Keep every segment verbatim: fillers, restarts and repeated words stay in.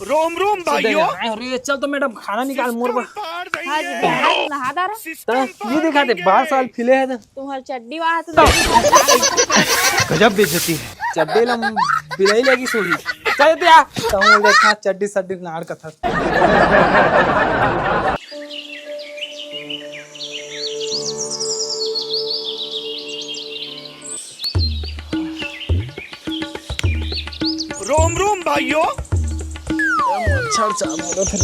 रोम रोम भाइयों। अरे चल तो मैडम, खाना निकाल मोर बर। हाँ जी, नहा डारा। त ये दिखा दे, बाहर साल फिले है त। तुम्हार चड्डी वहाँ से गजब बेइज्जती है। चड्डी ला बिलाई लगी सोही। चल दिया। तहूँ देखा चड्डी सड्डी नाड़ कथस। रोम रोम भाइयों। मच्छर चाबो रे फिर।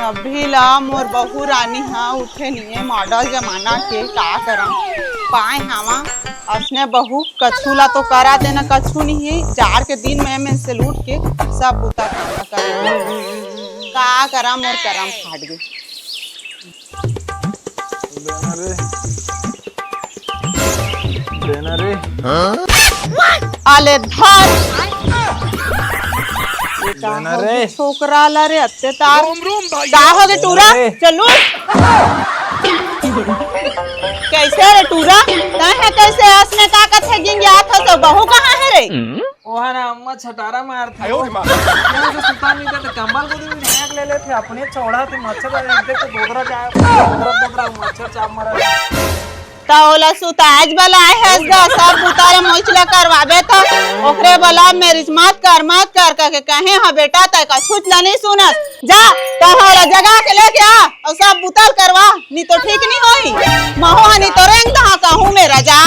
अभी ला मोर बहू रानी हा उठे नहीं है, मॉडल जमाना के का करम। पाए हावा असने बहू, कछु ला तो करा देना, कछु नहीं है। जाड़ के दिन में, में से लूट के सब बुता काम करे। का करा, मोर करम फाट गए। देना रे। देना रे। आले धर। देना रे। छोकरा ला रे अत्याचार। रोम रोम भाई। का हो गे टूरा? देना रे। चलू। कैसे रे टूरा? तय है कैसे? असने का कथे गिंगियात हो तो बहू कहाँ है रे? ओहा ना अम्मा छटारा मारथे। आयो रे माँ। यहाँ से सुता नहीं देते, कंबल को भी हैंग ले लेते, अपने चौड़ा थे मच्छर वाले, एक देख तो दोदरा जाए, दोदरा, दोदरा मच्छर चाप मारा। त ओला सुताज बलाए हस गा, सब बुता ला मोइच ला करवाबे त ओकरे बला मेरिज मत कर, मत कर कह के कहे ह बेटा, तय कछुच ला नहीं सुनस। जा, त ओला जगा के लेके आ, अउ सब बुता ल करवा, नहीं तो ठीक नहीं होई। महू ह नहीं तो रेंग दहा कहूँ मेरा जा।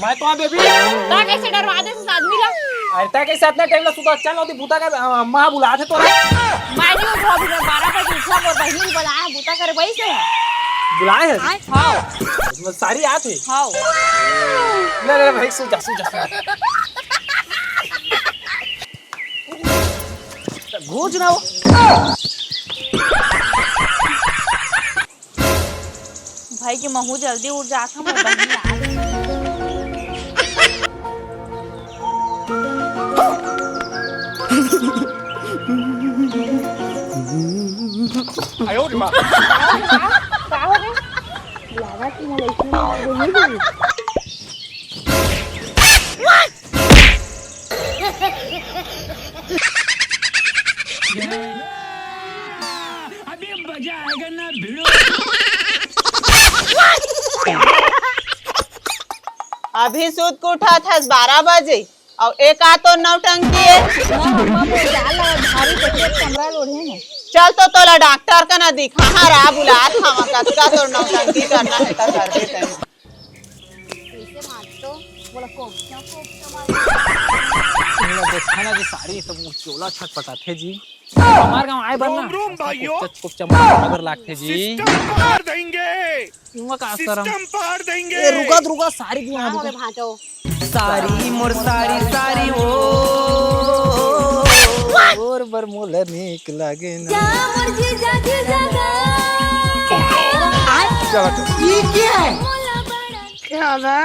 मैं तो आ बेबी। ता कैसे डरवा दे इस आदमी ला? अरे ता कैसे इतना टाइम ला सुता? चल, ओती बूता का, अ, अम्मा बुलाथे तोला। मैं नहीं उठा अभी, मैं बारह बजे उठा, मोर बहिनी बुलाए, बूता करे वही से। बुलाए है? हाँ। सारी आत है। हाँ। ले, ले, भाई, सो जा, सो जा, सो जा। घूंच ना हो। भाई के महू जल्दी उठ जात हूँ, मैं बहिनी आ रही। आयो रे माँ। का हो गे? लागत कि मोला इसमें मार देही। अभी मजा आएगा ना भिड़ो। अभी सुत के उठा थस बारह बजे, अउ एक आ तो नौटंकी है। ना, अम्मा, वो जाल लगा, भारी तो पेट कमरा लोढ़े में। चल तो तोला डॉक्टर का ना दिखा, हाँ, रा बुलात हवा, कतका तोर नौटंकी करना है, त कर दे तनी। कैसे मारतो? बोला, कोप, क्या कोप, क्या मारतो? तुमने देखा ना जी, साड़ी सब चोला छटपटाथे जी। हमार गाँव आए बर ना, रोम रोम भाइयों। कोप, कोप, चमक बर लागथे जी। सिस्टम पार देंगे। क्यों का शर्म? सिस्टम पार देंगे। ए, रुका, रुका, साड़ी क्यों का ना हो रुका? गए भांटो? साड़ी मोर साड़ी, साड़ी ओ। और बर मोला नीक लागे ना। जा मोर जीजा, जीजा गा। चलो, चलो। ये क्या है? क्या बा?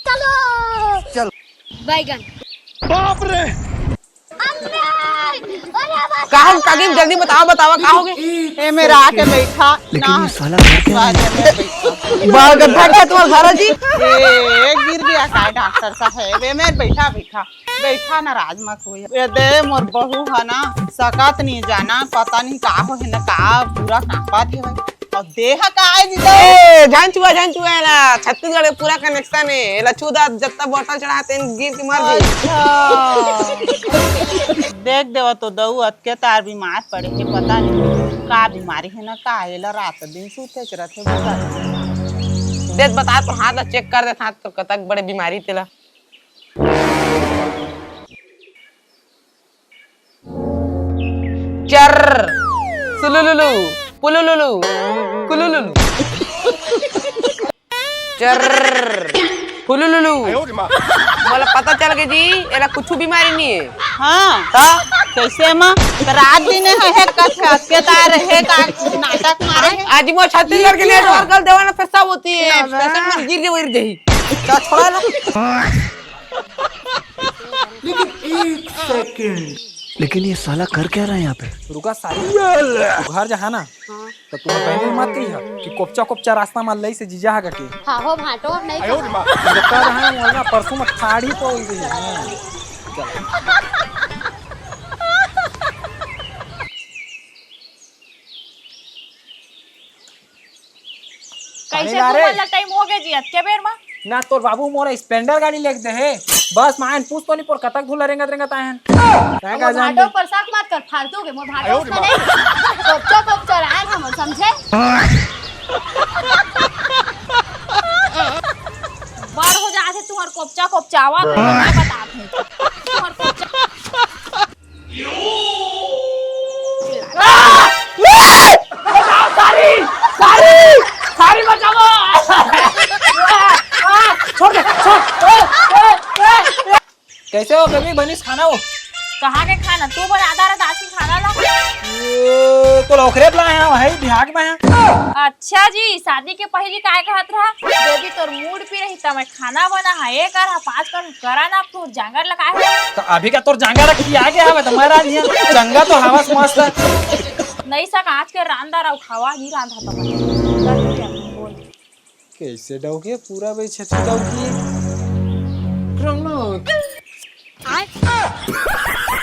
चलो। चल। बैगन। बाप रे। अरे, अरे, बस। का हो, काकी, जल्दी बतावा, बतावा, का हो गे? ए, मेरा आके बैठा लेकिन ना। ये साला घर क्या है? बाल गड्ढा क्या तुम्हारा सारा जी? ए, गिर गया का डॉक्टर साहब? ए, मैं बैठा, बैठा, बैठा, नाराज मत होइए। ए दे, मोर बहू है ना, सकत नहीं जाना, पता नहीं का हो है ना, का पूरा कांपत है भाई। अउ देह का आए जीजा? ए, झन छुआ, झन छुआ एला। छत्तीसगढ़ के पूरा connection है। एला छू दा, जत्ता बोतल चढ़ा, तेन गिर के मर जाई। अच्छा। देख देवा तो दऊ, अतके तार बीमार पड़े हे, पता नहीं का बीमारी है ना का, एला रात दिन सूते च रथे बता। देख बता तो हाथ ला check कर दे, हाथ तो कतक बड़े बीमारी तेला। चर, सुलुलुलु, पुलुलुलु, कुलुलुलु। चर, फुलुलुलु। मोला पता चल गे जी, एला कुछु बीमारी नहीं है। हाँ। हाँ? कैसे माँ? तो रात दिन है, है कथे, अतके तार है का नाटक मारे है? आज मोर छत्तीसगढ़ के network कल देवा ना, फिर सब होती है। हाँ। Patient मन गिर के गिर जाही। का छोड़ा ना? लेकिन ये साला कर क्या रहा है यहाँ पे? रुका सारी, घर जहाँ ना, हाँ। तो तुम पहले मत कही कि कोपचा कोपचा रास्ता मा लई से जीजा हा के। हाँ हो भाटो, नहीं कहा। जब का रहा है, वरना परसों में खाड़ी पहुंच गई है। हाँ। चलो। कैसे पानी ला रे। तुमन ला टाइम हो गए जी, अतके बेर मा? ना, तोर बाबू मोर स्प्लेंडर गाड़ी लेके दे हे। बस मायन पूछ तो नहीं, पर कतक धूला रेंगत रेंगत आयन। अब का वो जान भाटो दे। पर शक मत कर, फालतू के मोर भाटो उसका नहीं। कोपचा कोपचा रायन हम समझे। बड़ हो जाथे तुहर कोपचा कोपचावा, मैं बतात हूँ। तुहर कोपचा सारी, सारी, सारी बचाओ। छोड़ दे, छोड़। कैसे हो बेबी, बनिस खाना हो? कहाँ के खाना? तू बना दारा दासी खाना ला। ये तो लौकरे बुलाए हैं भाई, बिहार में हैं। अच्छा जी, शादी के पहली काय कहत रहा? बेबी तोर मूड पी रही, त मैं खाना बना है, ये कर, पाँच कर करा ना, अब तोर जांगर लगाए हो। तो अभी का तोर जांगर रखी आ गया है, मैं तो मरा नहीं है। चंगा तो हवा से मस्त है। नहीं सक, आज के रांदा रहो, खावा नहीं रांधा तो मैं। कर दिया, बोल। कैसे डौके पूरा बेचती डौकी है।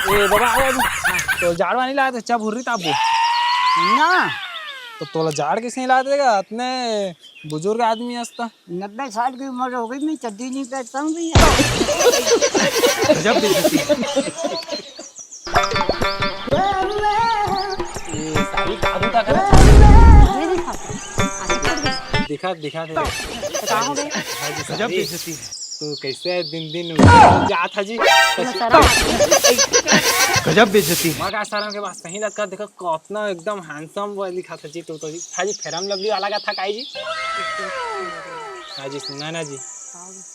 ए बाबा, आओ अभी। हाँ, तो जाड़ वानी लाए तो चा भुर्री ताबो। ना, तो तोला जाड़ किसे ला देगा? अतने बुजुर्ग आदमी हस त। नब्बे साल की उम्र हो गई, मैं चड्डी नहीं पहनता हूँ भैया। गजब बेइज्जती। ये सारी काबू का करत हे। दिखा, दिखा दे। का हो गए? गजब बेइज्जती। तू कैसे दिन दिन जात हा जी? गजब बेइज्जती। मगा शर्म के बात कहीं लग कर देखो, कतना एकदम handsome boy दिखा था जी तू तो जी। था जी, Fair and Lovely वाला का था काई जी? हाँ जी, सुना ना जी,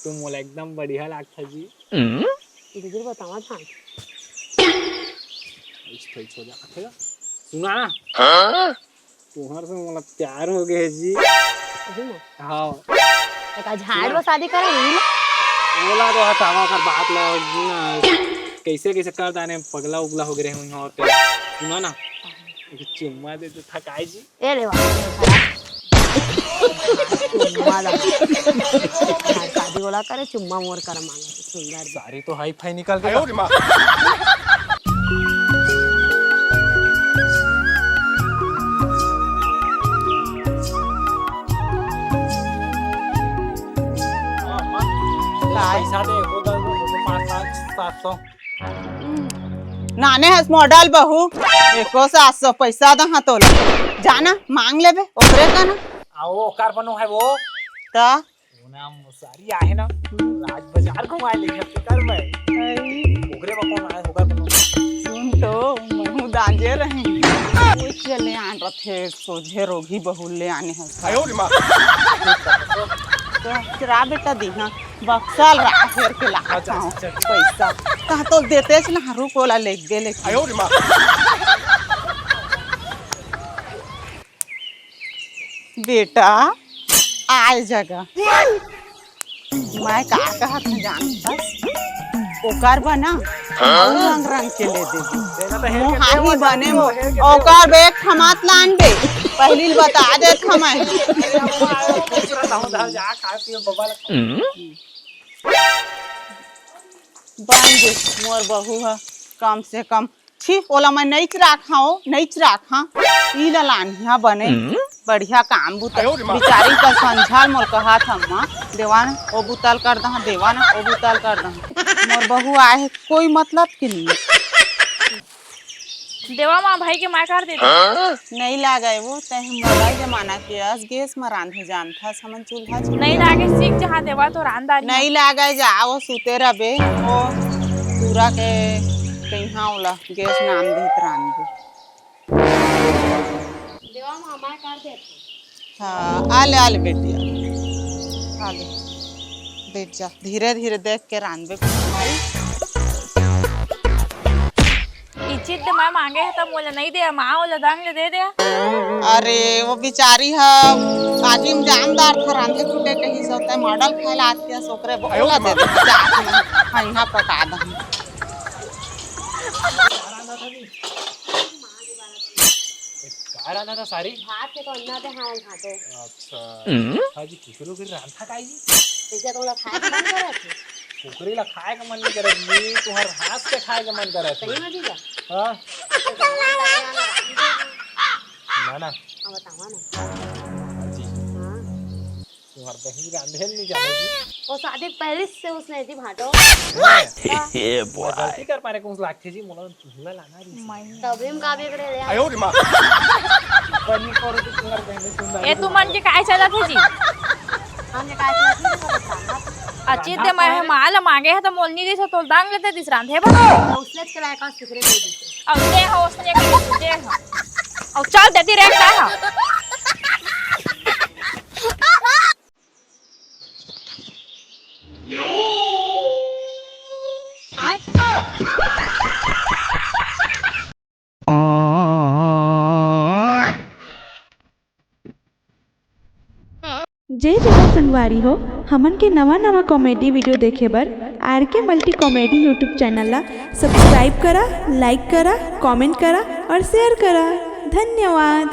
तुम मोला एकदम बढ़िया लागथा जी। बिल्कुल बतावा था। इस थोड़ी छोड़ जा, ठीक है? सुना ना? तुहर से मोला प्यार हो गया जी। सही में? हाँ। एक झाड़ लो शादी करे नहीं ना? बोला तो हटावा कर बात ला ना। कैसे कैसे कर दाने पगला उगला हो गए हूँ यहाँ पे। सुना ना? एक चुम्मा दे दे थकाई जी। ए ले वाह। चुम्मा ला। हाँ, शादी वाला करे चुम्मा मोर कर मांगे सुंदर। सारी तो हाई फाई निकल गया। पैसा दे, वो दस, वो पाँच, सात, सात सौ। नाने हस मॉडल बहू, एको सात सौ पैसा दहा तोला। जाना, मांग लेबे, ओकरे का ना। आ, वो ओकर बनो है वो। त? वो ना मुसारी आहे ना, राज बाजार घुमाए ले गया, फिकर में। अरे। ओकरे बा कौन आए, ओकर बनो। सुन तो, महू दांजे रही। वो चले आन रथे, सोझे रोगी बहू ले आने हैं। आयो रे माँ। तो चुरा बेटा दी, हाँ। बक्सा ल राख फेर के लाखत हंव पैसा। कहा तो देतेच ना, रुक ओला लेके लेके। आयो रे माँ। बेटा, आय जगह। मैं का कहत हूँ जानथस? ओकर बना, हाँ? रंग रंग के ले दे। मोहानी बने मो-, ओकर बेग थमात लान बे। पहिली ल बता देत हमें। बन गे मोर बहू ह, कम से कम। छी, ओला मैं नइच राखा हो, नइच राखा। ई ला लानिया बने, बढ़िया काम बुता। बिचारी कल संझा ल मोल कहा था, "माँ, देवा न, ओ बुता ल कर दहा, देवा न, ओ बुता ल कर दहा।" मोर बहू आए हे, कोई मतलब के नहीं। देवा माँ, भाई के मार कर देते। हाँ? नहीं लागे वो, तैं मोबाइल जमाना के अस गैस म रांधे जानथस, हमन चूल्हा चुल्हा। नहीं लागे, सीख जहाँ देवा तो रांधदारी। नहीं लागे, जा वो सुते रबे, वो पूरा के कहीं ओला गैस नाम देत रांधे। देवा माँ, मार कर देते। हाँ, आ ले, आ ले बेटी, आ ले। आ ले। बैठ जा, धीरे धीरे देख के रांधबे। इचित दे मैं मांगे है तब मोला नहीं दे, माँ ओला दंग ले दे दे। अरे, वो बिचारी ह, काजी में जानदार था, रांधे कुटे के ही सोते मॉडल फैला के सोकरे बोला दे दे, जा, हाँ, यहाँ पका दे। का रांधा था जी? का रांधा था सारी? भात के तो अन्ना दे, हाँ, भातो। अच्छा। हम्म? हाँ जी, कुकरी उकरी रांधा का जी? जैसे तुमला खाए का मन करत हे। कुकरी ला खाए का मन नहीं करत जी, तुम्हार हाथ के खाए का मन करत हे। सही में जीजा? हाँ। तो जाना, जाना, जाना, जाना। ना, ना। हाँ, बतावा ना। हाँ जी। हाँ। तुम्हार बहिनी रांधे ल नहीं जाने जी। वो शादी पहले से उसने जी भाटो। ए मैं boy। गलती कर पारे कौन लागथे जी, मोला झूला लाना जी। तभी हम का बिगड़े रे। आयो रे माँ। बनी करो तो तुम्हार बहिनी सुंदर। ए, तू मन के काय चलत हे जी? हम जे काय चलत हे, वो बताना। अच्छी ते मैं माल मांगे हे तो मोल नहीं दी, तो तोल दांग लेते दिस रांधे बा। उसने के लायक और सिगरेट दे दी। अब दे हो, उसने के दे हो। अब चल देती रे, का हो? जय जोहार संगवारी हो, हमन के नवा नवा comedy video देखे बर R K Multi Comedy YouTube channel ला subscribe करा, like करा, comment करा और share करा। धन्यवाद।